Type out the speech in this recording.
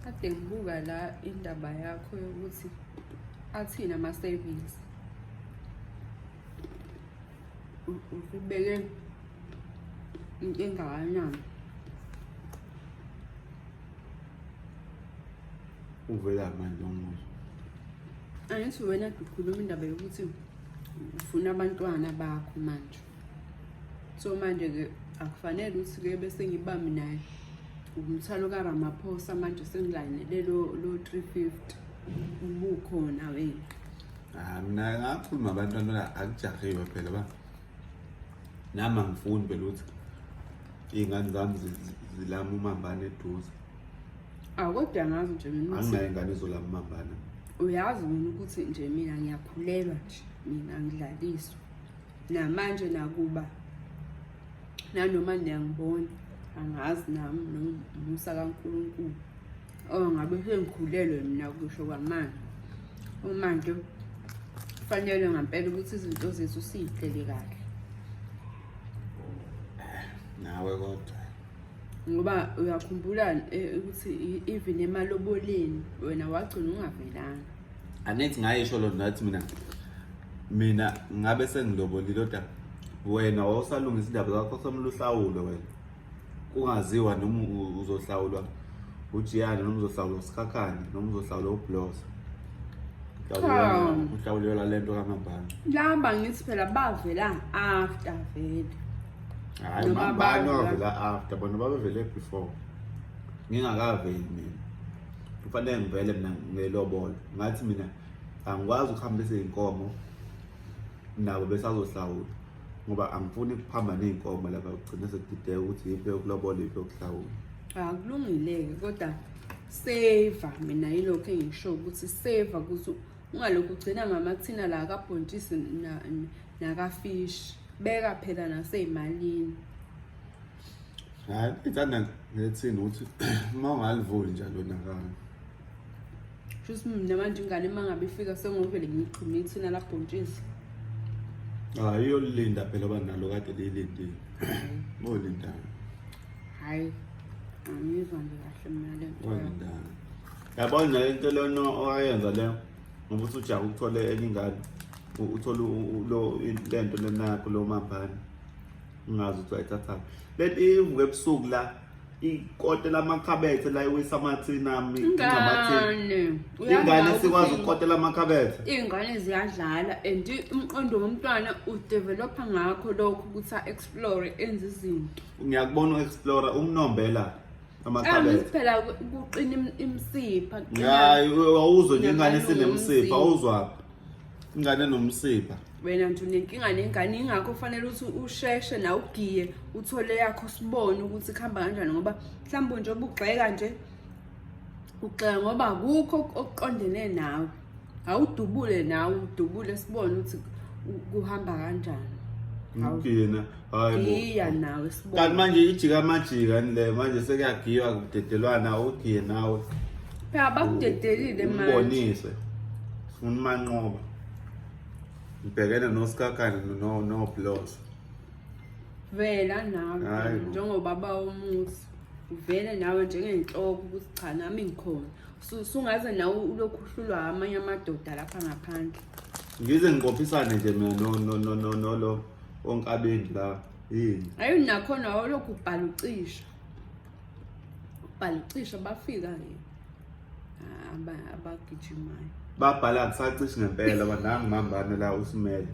Kade ngibuka la indaba yakho yokuthi athini ama-savings. Usubeke into engakanani? Uvela manje umbuzo. Angithi wena ukhuluma indaba yokuthi ufuna abantwana bakho manje. So manje-ke akufanele ukuthi-ke bese ngiba mina umthwalo kaRamaphosa manje sengilayinele lo 350 ubukhona wena. Ah mina ngakhuluma abantwana la akujahiwe phela ba. Nami angifuni phela ukuthi iy'ngane zami zilama umambane eduze. Awu kodwa ngazi nje mina ukuthi Anginayo ingane ezolama umambane. Uyazi mina ukuthi nje mina ngiyakhulelwa nje mina angidlaliswa. Namanje nakuba nanoma niyangibona angazi nami nomusa kaNkulunkulu. Oh ngabe sengikhulelwe mina kusho kwamanje. Manje kufanele ngampela ukuthi izinto zethu siyihlele kahle. Nawe kodwa. Ngoba uyakhumbula ukuthi even emaloboleni wena wagcina ungavelanga. Angithi ngayisho lo nathi mina ngabe sengilobolile kodwa wena wawusalungisa indaba zakho somele uhlawule wena. Kungaziwa noma uzohlawulwa uJiyane noma uzohlawulwa uSikhakhane noma uzohlawulwa uBlosa. Uhlawulelwa lento kaMambane. Laba ngithi phela bavela after vele. Hayi Mambane wavela after bona babevele before. Ngingakaveli mina. Kufanele ngivele mina ngelobolo. Ngathi mina angikwazi ukuhambisa izinkomo nabo besazohlawula ngoba angifuni ukuphamba ney'nkomo lapha kugcine sekudideka ukuthi yiphi yokulobola yiphi yokuhlawula. Akulungile-ke kodwa save mina yilokho engisho ukuthi save ukuthi ungalokhu ugcina ngamathina la kabhontshisi nakafishi beka phela nasey'malini. Hayi ngithanda ngethini ukuthi uma ungalivuli nje alonakala. Shuthi mina manje ingane uma ngabe ifika sengovele ngiyixhume ithina labhontshisi. Hayi iyolilinda phela uba nalo kade liyilindile. Bolinda. Hayi angizwa nje kahle mina le nto. Bolinda. Yabona le nto lona owayenza le ngoba usujaha ukuthola enye ingane uthole lo lento lena yakho lo mambane. Ungazi ukuthi wayithathaphi. Lento ivuka ebusuku la ikotela amakhabethe la iwisa amathini ami ingane ingane sikwazi ukukotela amakhabethe iy'ngane ziyadlala and umqondo womntwana udevelopha ngakho lokho ukuthi a-explore enze izinto ngiyakubona u-explore umnombela amakhabethe phela kuqina imisipha hayi awuzwe nje ingane isinemsipha awuzwaphi ingane enomsipha wena nje unenkinga nengane ingakho kufanele ukuthi usheshe nawe ugiye uthole yakho sibone ukuthi kuhamba kanjani ngoba mhlawumbe nje obugxeka nje ugxeka ngoba akukho okuqondene nawe awudubule nawe udubule sibone ukuthi kuhamba kanjani Ngigina hayi bo giya nawe sibone kanti manje ijika amajika le manje sekuyagiywa kudedelwana ugiye nawe phela bakudedelile manje ubonise sifuna umanqoba ngibhekene nosikhakhane no no Bloss vela nawe njengobaba womuzi uvele nawe njengenhloko ukuthi cha nami ngikhona sungaze nawe ulokhu uhlulwa amanye amadoda lapha ngaphandle ngize ngiqophisane nje mina no no no no no lo onkabeni la yini ayi nakhona wawulokhu ubhala ucisha ubhala ucisha bafika ke abagijimayo babhala kusacishi ngempela banangi mambane la usimele